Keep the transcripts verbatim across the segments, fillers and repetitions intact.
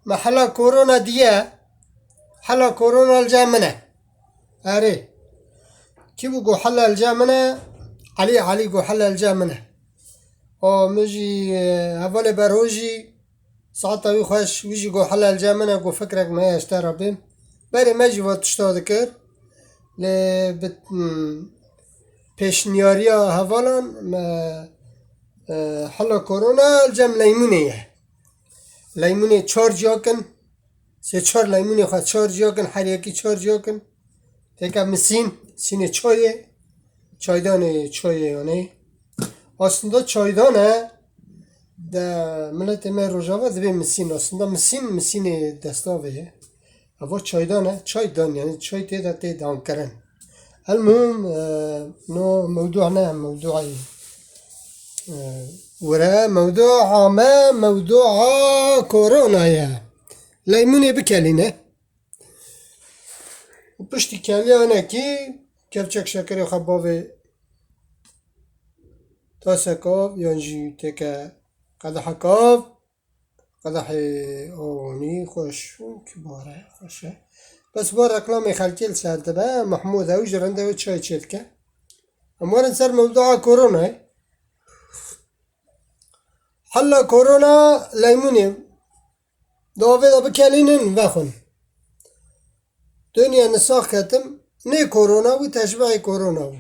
Me hela korona diye. Hela korona li cem min e. Erê. Kî bû go hela li cem min e? Elî, Elî go hela li cem min e. O, min jî, e, hevalê Berho jî, saeta wî xweş, wî jî go hela li cem min e, go fikrek me heye ji te re bêm. Berê me jî va tişta dikir. Lê bi, hmm, pêşniyariya hevalan me, e, hela korona li cem Leymûnê ye. Leymûnê çar ciya kin. Sê çar leymûnê xwe çar ciya kin, her yekî çar ciya kin. Têke misîn, sînê çayê, çaydanê çayê yanê. Aslında çaydan e, de miletê me Rojava dibê misîn. Aslında misîn, misînê destavê ye. Eva çaydan e, çay dan, yani çay tê de tê dankirin. Elmuhim, e, no mewdu ne, mewduayê, e, were, mewdua me, mewdua korona ye. Leymunê bikelîne. Û piştî keliya hinekî kevçek şekerê xwe bavê tasek av yan jî têke qedehek av. Qedehê awanî xweş û kibar e, xweş e. Bes bo reklamê xelkê li ser dibe, Mehmûd ew ji rinde wê çay çê dike. Em werin ser mewdua koronayê. Hela korona leymunê. Davê de bikelînin, vexwin. Doniya nisax ketim, nê korona bû, teşbehê korona bû.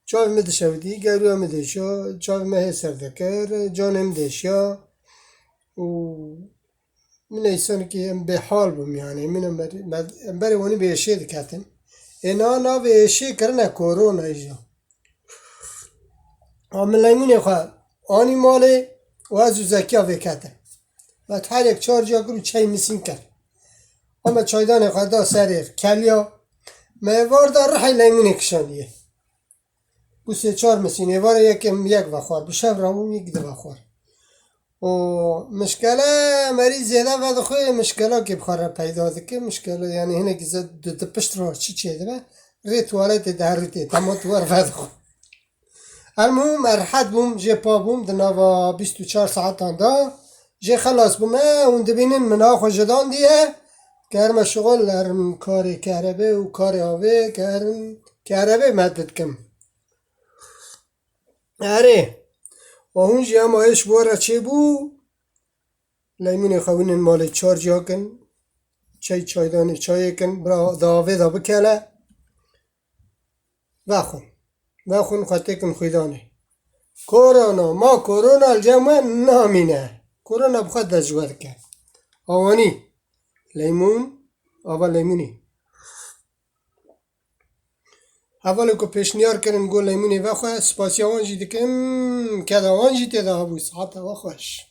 Çavê min dişewitî, gewriya min dêşiya, çavê min hê ser dikir, canê min dêşiya. Û min însanekî em bêhal bûm, yani, min em ber-, em berê wanî bi êşê diketin. Ê na navê êşê kirine korona îja. A min leymunê xwe anî malê û ez û Zekiya vêketin. Me her yek çar ciya kir û çey misîn kir. A me çaydanê xwe da serê keliya. Me êvar da rihê leymunê kişandiye. Bû sê çar misîn, êvarê yekê yek vexwar. Bi şev re bû, yek di vexwar. Û mişkele merî zêde vedixwe, mişkela kê bi xwe re peyda dike. Mişkele, yani hinekî zêde di, di pişt re çi çêdibe, rê tuwaletê derûtê, dema tu wer vedixwe. Elmuhim, ez rehet bûm, jê pa bûm, di nava bîst û çar saetan de jê xelas bûm. E, hûn dibînin min naxwe jidandiye, kerime şixul, herim karê kerebê û karê avê, kerim kerebê me didikim. Erê, we hûn jî hema êş bo re çêbû, leymunê xwe wînin malê çar ciya kin, çey çaydanê çayê kin, bira davê de bikele. Vexwin. Vexwin xwe têkin xwîdanê. Korona, ma korona li cem we namîne. Korona bi xwe dest ji we dike. Awanî. Leymûn, ava leymûnê. Hevalê ku pêşniyar kirin go leymûnê vexwe, spasiya wan jî dikim, keda wan jî tê de hebû, sihata we xweş.